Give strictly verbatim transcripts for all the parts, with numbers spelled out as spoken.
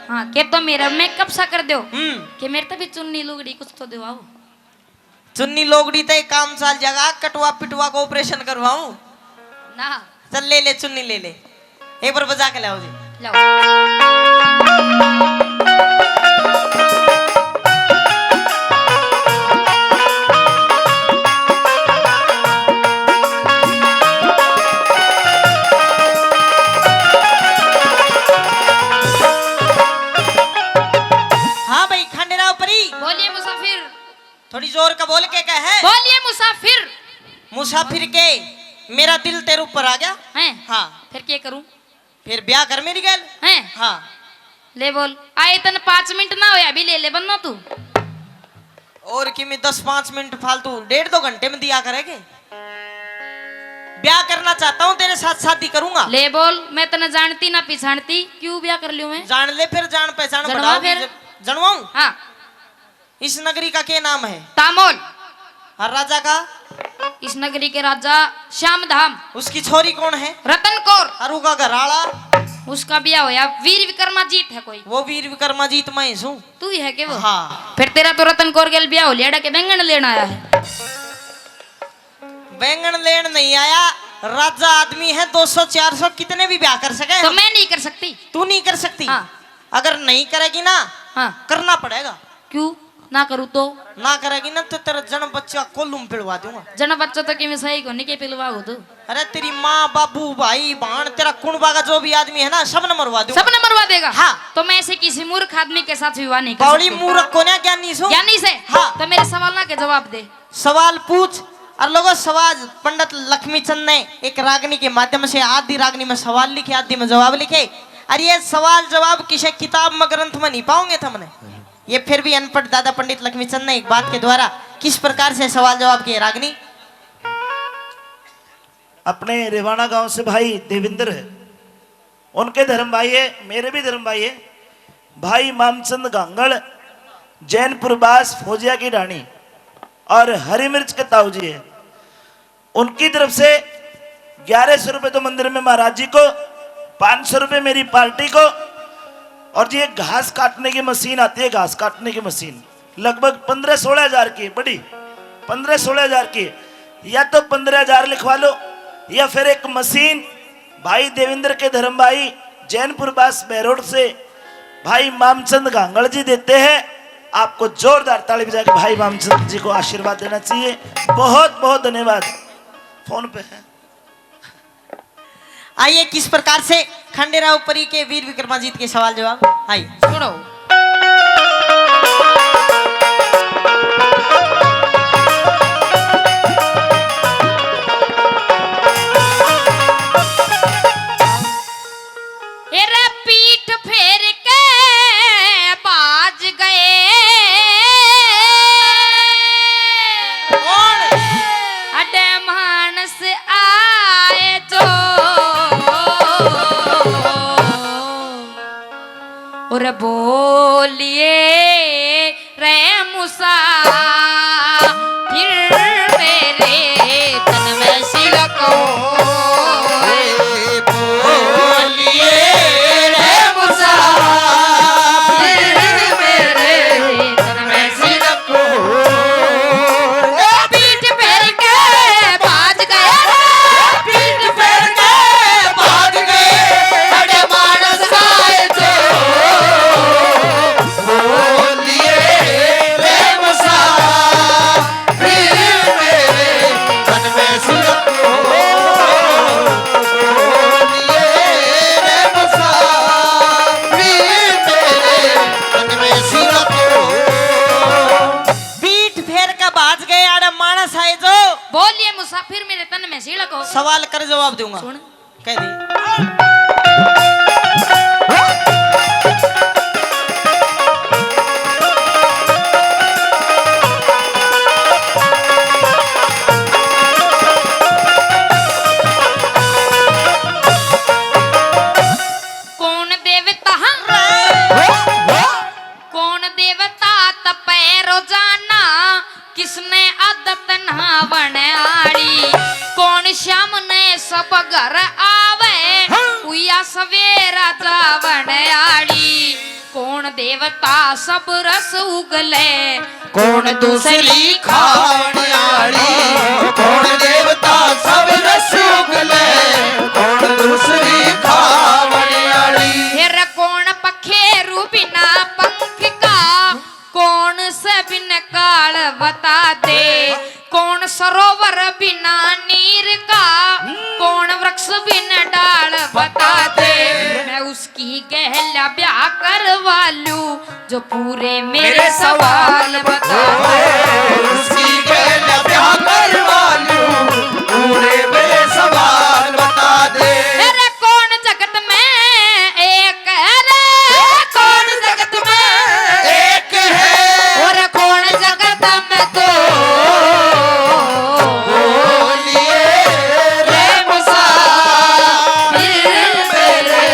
हाँ, के तो मेरा मेकअप सा कर दो। हम्म। के मेरे तो भी चुन्नी लुगड़ी कुछ तो दिवाओ। चुन्नी लुगड़ी तो एक काम चाल जाएगा, कटवा पिटवा को ऑपरेशन करवाऊं। ना। चल ले ले, चुन्नी ले ले, एक बार बजा के लाओ जी। लाओ। हाँ भाई, खंडेराव परी। बोलिए मुसाफिर। थोड़ी जोर का बोल के कहे। बोलिए मुसाफिर। मुसाफिर के, मेरा दिल तेरे ऊपर आ गया। हैं? हाँ। फिर क्या करूं? फिर ब्याह कर मेरी गैल। हैं? हाँ। ले बोल। आए तन पाँच मिनट ना होया, अभी ले ले बन्नो तू। और कि मैं दस पाँच मिनट फालतू डेढ़ दो घंटे में दिया करेगे। ब्याह करना चाहता हूँ, तेरे साथ शादी करूंगा। ले बोल, मैं तने जानती ना पिछाणती, क्यों ब्याह कर लूं मैं? जान ले फिर, जान पहचान जनवा बढ़ाओगी फिर। जब-, जनवाऊं? हाँ। इस नगरी का क्या नाम है? तामोल। और राजा का? इस नगरी के राजा श्याम धाम। उसकी छोरी कौन है? रतन कौर। और उका घर आला? उसका ब्याह होया, वीर विक्रमाजीत है कोई। वो वीर विक्रमाजीत मैं ही सूं। तू ही है के वो? हाँ। फिर तेरा तो रतन कौर गेल ब्याह हो लिया, के बैंगन लेना आया है? बैंगन लेन नहीं आया, राजा आदमी है, दो सौ चार सौ कितने भी ब्याह कर सके। तो मैं नहीं कर सकती। तू नहीं कर सकती? हाँ। अगर नहीं करेगी ना, हाँ। करना पड़ेगा। क्यों ना करूँ तो? ना करेगी ना तो तेरा जन्म बच्चा कोल्लू में पिलवा दूंगा। जन्म बच्चा तो किमें सही को नहीं के पिलवा हो तू। अरे तेरी माँ, बाबू, भाई, बहन, तेरा कुणबा का जो भी आदमी है ना, सब ने मरवा दूंगा। सब ने मरवा देगा? हाँ। तो मैं ऐसे किसी मूर्ख आदमी के साथ विवाह नहीं कर बावली सकती। मूर्ख को ना, ज्ञानी सू। ज्ञानी से? हाँ। तो मेरे सवालों के जवाब दे। सवाल पूछ। और लोगों, सवाल पंडित लक्ष्मी चंद ने एक रागनी के माध्यम से आधी रागनी में सवाल लिखे, आधी में जवाब लिखे। और ये सवाल जवाब किसी किताब में, ग्रंथ में नहीं पाओगे तुमने। ये फिर भी अनपढ़ दादा पंडित लक्ष्मी चंद ने एक बात के द्वारा किस प्रकार से सवाल जवाब किए, रागनी? अपने रेवाणा गांव से भाई देवेंद्र है, उनके धर्म भाई है, मेरे भी धर्म भाई है, भाई मामचंद गांगड़, जैनपुर बास, फौजिया की ढाणी, और हरी मिर्च के ताऊ जी है। उनकी तरफ से ग्यारह सौ रुपये तो मंदिर में महाराज जी को, पाँच सौ रुपये मेरी पार्टी को, और जी एक घास काटने की मशीन आती है, घास काटने की मशीन, लगभग पन्द्रह सोलह हजार की, बड़ी, पन्द्रह सोलह हजार की। या तो पन्द्रह हजार लिखवा लो, या फिर एक मशीन भाई देवेंद्र के धर्म भाई जैनपुर बास बहरोड से भाई मामचंद घांगड़ जी देते हैं। आपको जोरदार ताली बजा के भाई मामचंद जी को आशीर्वाद देना चाहिए। बहुत बहुत धन्यवाद। फोन पे है। आइए, किस प्रकार से खंडेराव परी के वीर विक्रमाजीत के सवाल जवाब। आइए। सुनो। ए रे पीठ फेर के बाज गए। कौन? अडे मानस आए जो। और बोलिए रे मुसाफिर, मेरे तन में सिलको। बोलिए रे मुसाफिर, मेरे तन में सिलको। पीठ फेर के भाज गए रे, पीठ फेर के भाज गए, बड़े मानस आए जो। बोलिए रे मुसाफिर, मेरे तन में सिलको। बोलिए रे मुसाफिर, मेरे तन में सिलको। पीठ फेर के भाज गए, आड़े मानस आए जो। बोलिए मुसाफिर, मेरे तन में सिलको। सवाल कर, जवाब दूंगा। सुन। कह दे। कौन देवता, हाँ? कौन देवता तपे रोजाना, किसने आदत नहावण आली? कौन श्याम ने सब घर आवे, देवता सब रस उगले, कौन दूसरी खावण आली? कौन देवता सब रस उगले, कौन दूसरी खावण आली? फिर कौन पखेरु बिना पंख का, कौन से बिन काल बता दे, कौन सरोवर बिना नीर का, कौन वृक्ष बिन डाल बता दे। मैं उसकी गहला ब्याह करवा लूं, जो पूरे मेरे मेरे सवाल सवाल बता बता दे। दे। उसकी गहला ब्याह करवा लूं, पूरे मेरे सवाल बता दे। अरे कौन जगत में एक है रे? कौन जगत में एक है? और कौन जगत में दो? बोलिए रे मुसाफिर मेरे,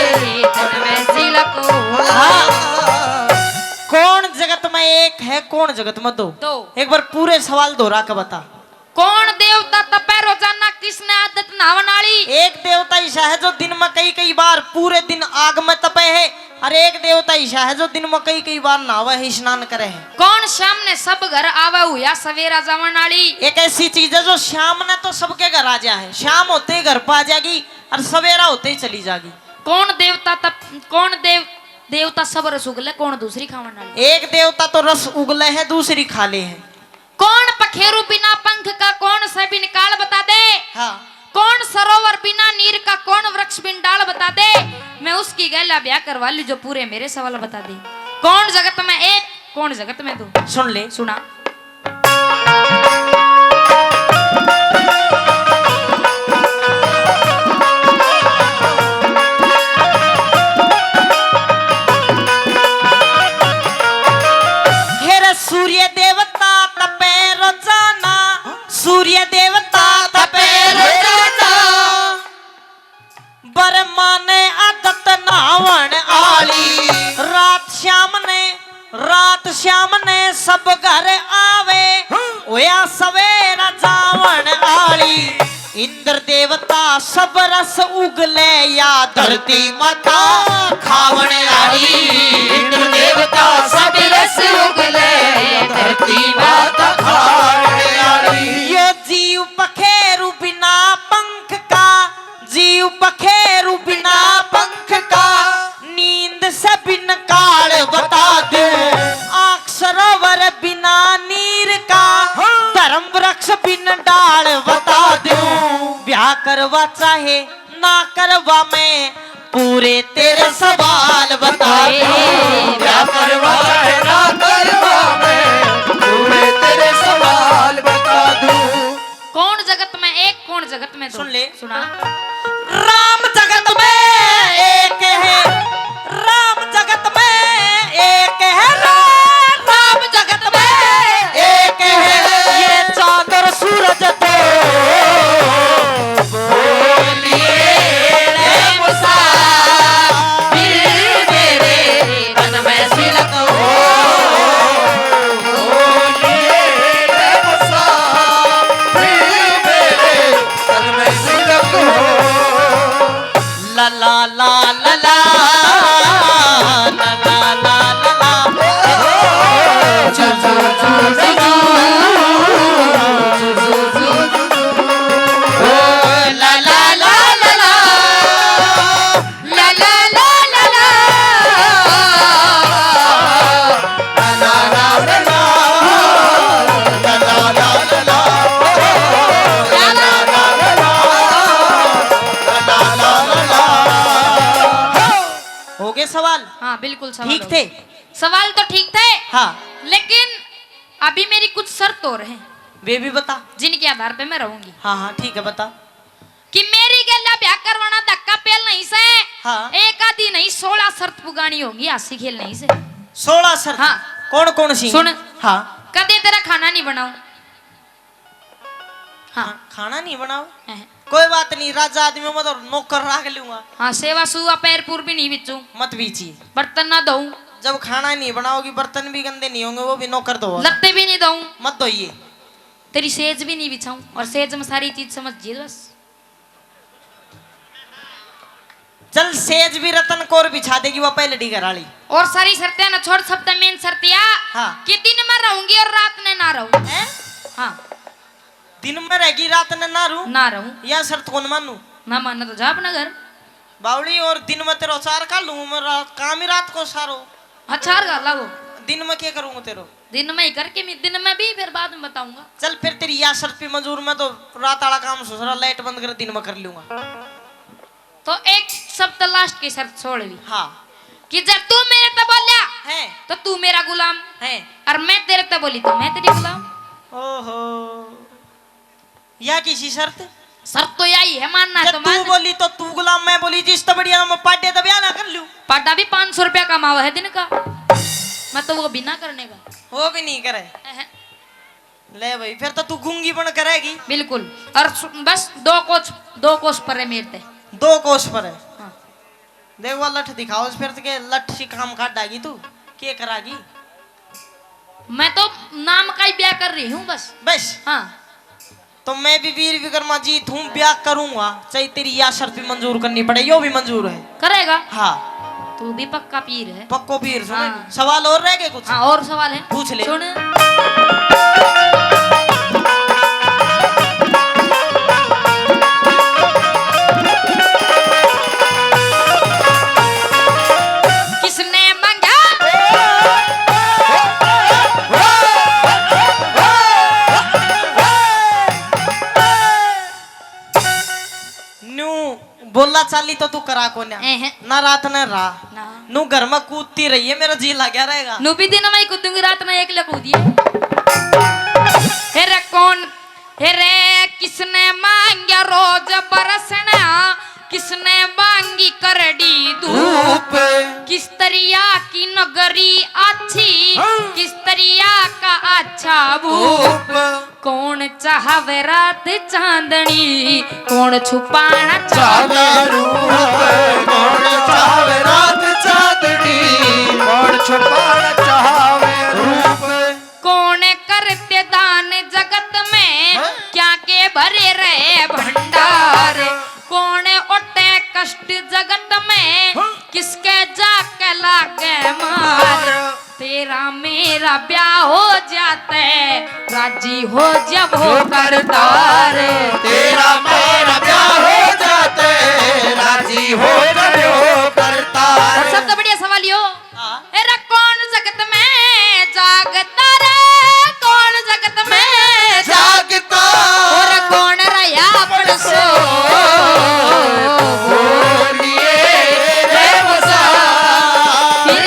जन्म सिलक। हाँ। कौन जगत में एक है, कौन जगत में दो? दो। एक बार पूरे सवाल दोहरा के बता। कौन देवता तपे रोजाना, किसने आदत नहावन आली? एक देवता ऐसा है जो दिन में कई कई बार पूरे दिन आग में तपे है, और एक देवता ऐसा है जो दिन में कई कई बार नहावे है, स्नान करे है। कौन शाम ने सब घर आवे, हुआ सवेरा जावन आली? एक ऐसी चीज है जो शाम ने तो सबके घर आ जा है, शाम होते ही घर पर आ जाएगी और सवेरा होते ही चली जाएगी। कौन देवता तप, कौन देव, देवता सब रस उगले, कौन दूसरी खावन आली? एक देवता तो रस उगले है, दूसरी खा ले है। कौन पखेरु बिना पंख का, कौन से बिन काल बता दे। हाँ। कौन सरोवर बिना नीर का, कौन वृक्ष बिन डाल बता दे। मैं उसकी गहला ब्याह करवा लूं, जो पूरे मेरे सवाल बता दे। कौन जगत में एक, कौन जगत में दो। सुन ले। सुना। हे रे सूर्य देवता तपे रोजाना, सूर्य देवता तपे रोजाना। ब्रह्मा ने आदत नहावण आली, रात श्याम ने, रात श्याम ने सब घर आवे, होया सवेरा जावण आली। इंद्र देवता सब रस उगले, या धरती माता खावण आली। इंद्र देवता सब रस उगले, या धरती माता खावण आली। यो जीव पखेरु बिना पंख का, जीव पखेरु बिना पंख का, नींद से बिन काल बता दूं। आंख सरोवर बिना नीर का, हाँ। धर्म वृक्ष बिन डाल बता दूं। ब्याह करवा चाहे ना करवा, मैं पूरे तेरे सवाल बता दूं। ब्याह करवा चाहे ना करवा, मैं पूरे तेरे सवाल बता दूं। कौन जगत में एक, कौन जगत में दो? सुन ले। सुना। राम जगत में एक है, राम जगत में एक है, राम, राम जगत में एक है, ये चांद और सूरज तो बोलिए रे मुसाफिर मेरे, तन में सिलक हो। बोलिए रे मुसाफिर मेरे, तन में सिलक हो। ला ला ला ला ला, ला ला ला ला ला। हो गए सवाल? हाँ, बिल्कुल सवाल ठीक हो थे? गए। सवाल तो ठीक थे, हाँ। लेकिन अभी मेरी कुछ शर्त और हैं। वे भी बता। जिनके आधार पे मैं रहूंगी। हाँ, हाँ, ठीक है, बता। कि मेरी गेल्या ब्याह करवाना धक्का पेल नहीं से, हाँ। एक आधी नहीं, सोलह शर्त पुगानी होंगी, हंसी खेल नहीं से। सोलह शर्त? हाँ। कौन कौन सी? सुन। हाँ। कदे तेरा खाना नहीं बनाऊं। हाँ। खा-, खाना नहीं बनाओ? हैं। कोई बात नहीं, राजा आदमी में तो नौकर रख लूंगा। हाँ, सेवा सुवा पैर पूर भी नहीं बिचूं। मत बीची। बर्तन ना धोऊं। जब खाना नहीं बनाओगी, बर्तन भी गंदे नहीं होंगे, वो भी नौकर धोएगा। लत्ते भी नहीं धोऊं। मत धोइए। तेरी सेज भी नहीं बिछाऊं, और सेज में सारी चीज समझ जी बस। चल, सेज भी रतन कौर बिछा देगी, वो पहले डी घर वाली। और सारी शर्तें ना छोड़, सबसे मेन शर्त या हाँ। कि दिन में रहूंगी और रात ने ना रहूं। हैं? हाँ। दिन में रहेगी, रात ने ना रहूं? ना रहूं। या शर्त कौन मानू? ना मानना तो जा अपना घर। बावली, और दिन में तेरो चार का लूं मैं, रात, काम ही रात को सारो। हाँ, चार का लागो। दिन में क्या करूंगा तेरो? दिन में ही करके, मैं दिन में भी, फिर बाद में बताऊंगा। चल, फिर तेरी या शर्त भी मंजूर, मैं तो रात वाला काम ससुरा लाइट बंद कर दिन में कर लूंगा। तो एक शब्द लास्ट की शर्त छोड़ ली। हाँ। कि जब तू मेरे ते बोलिया है। तो तू मेरा गुलाम है। और मैं तेरे ते बोली तो मैं तेरी गुलाम। ओहो, या किसी शर्त? शर्त तो यही है, मानना है जब तो तू मान। बोली तो तू गुलाम, मैं बोली जिस तो बढ़िया मैं पाडे तो ब्याह ना कर लूं। पाडा भी पाँच सौ रुपया कमावा है दिन का, मैं तो वो भी ना करने का। वो भी नहीं करे। अहं। ले भाई, फिर तो तू गूंगी बन करेगी। बिल्कुल। और सु-, बस दो कोस, दो कोस पर है मेरे ते। दो कोस पर है। हाँ। देख वो लठ दिखाओ, फिर तो के लठ सी काम काट डागी तू, के करागी? मैं तो नाम का ही ब्याह कर रही हूँ बस। बस। हाँ। तो मैं भी वीर विक्रमा जीत हूँ, ब्याह करूंगा, चाहे तेरी या शर्त भी मंजूर करनी पड़े, यो भी मंजूर है। करेगा? हाँ। तू भी पक्का पीर है। पक्को पीर, सुन। हाँ। सवाल और रह गए कुछ? हाँ, और सवाल है। पूछ ले। सुन। किसने मांगा? न्यू बोला चाली तो तू करा कोन्या। एहे। ना रात ने रा। ना। नू घर में कूदती रही है, मेरा जी लाग्या रहेगा। नू भी दिन में ही कूदूंगी, रात में एक ले कूदिए। हे रे कौन, हे रे किसने मांग्या रोज बरसना, किसने मांगी करड़ी धूप। धूप। किस तरिया की नगरी आछी, हाँ। किस तरिया का आछा भूप। भूप। कौन चाहवे रात चांदनी, कौन छुपाना चाहवे चाहवे रूप। रूप। कौन चाहवे रात चांदनी, कौन छुपाना चाहवे रूप। कौन करते दान जगत में, हाँ? क्या के भरे रहे भंडार। कौन ओटे कष्ट जगत में, हाँ? किसके जाके लागे मार। तेरा मेरा ब्याह हो जाते, राजी हो जब हो करतार। तेरा मेरा ब्याह हो जाते, राजी हो जब हो करतार। और सबसे बढ़िया सवाल यो, हाँ। ए रे कौन जगत में जागता रे, कौन जगत में जागता। और कौन रहा पड़सो बोलिए रे बसा, फिर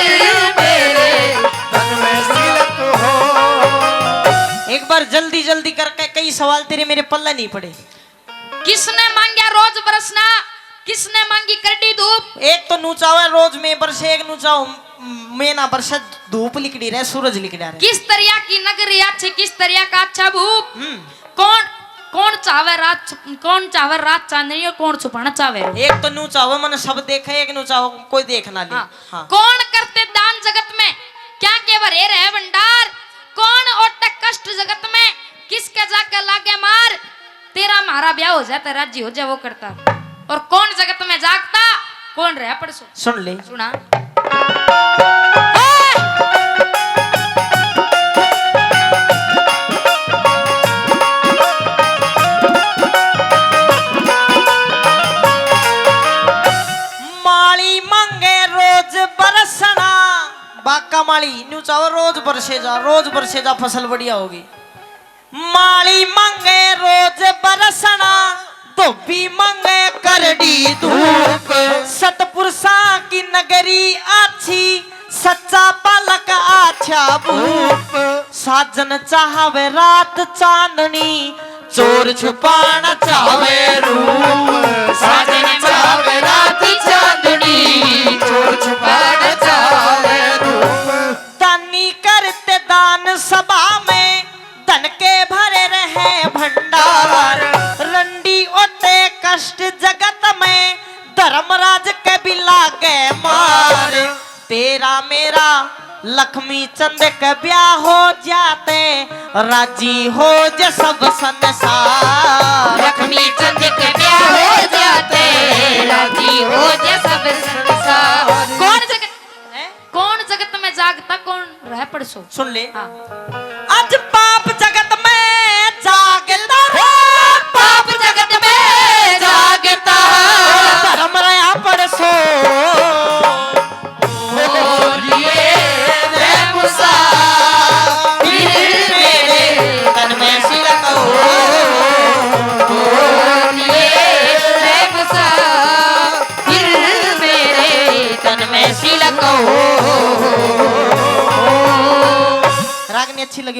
मेरे तन में सिलक हो। एक बार जल्दी जल्दी करके, कई सवाल तेरे मेरे पल्ले नहीं पड़े। किसने मांग्या रोज बरसना, किसने मांगी करड़ी धूप। एक तो नू चावे रोज में बरसे, एक नू चावे में ना बरसे, धूप लिकड़ी रहे, सूरज लिकड़ा रहे। किस तरिया की नगरी अच्छी, किस तरिया का अच्छा भूप। हम्म। कौन, कौन चावे रात, कौन चावे रात चांदनी और कौन छुपाना चावे रूप। एक तो नू चावे मन सब देखे, एक नू चावे कोई देख ना ले। हाँ। हाँ। कौन करते दान जगत में, क्या के भरे रहे भंडार। कौन ओटे कष्ट जगत में, किसके जाके लागे मार। तेरा म्हारा ब्याह हो जाए तो राजी हो जाए वो करता। और कौन जगत में जागता, कौन रहा पड़सो। सुन ले। सुना। माली मांगे रोज बरसना, बाका माली न्यू चाहो रोज बरसे जा, रोज बरसे जा, फसल बढ़िया होगी। माली मांगे रोज बरसना, धोबी मांगे करड़ी धूप। सतपुरुषां की नगरी आछी, सच्चा बालक आछा भूप। साजन चाहवे रात चांदनी, चोर छुपाना चाहवे रूप। साजन चाहवे रात चांदनी, चोर छुपाना चाहवे रूप। दानी करते दान सभा में, धन के भरे रहे भंडार। रंडी ओटे कष्ट जगत में, धर्मराज के भी लागे मार। तेरा मेरा लक्ष्मी चंद के ब्याह हो जाते, राजी हो जे सब संसार। लक्ष्मी चंद के ब्याह हो जाते, राजी हो जे सब संसार। कौन जगत, हैं? कौन जागता कौन रह पड़सो। सुन ले। हाँ। आज पाप जगत में जागता है। पाप जगत में जागता है। धर्म रहा पड़सो। और ये रे मुसाफिर मेरे तन में सिलक हो। और ये रे मुसाफिर मेरे तन में सिलक हो। रागनी अच्छी लगी।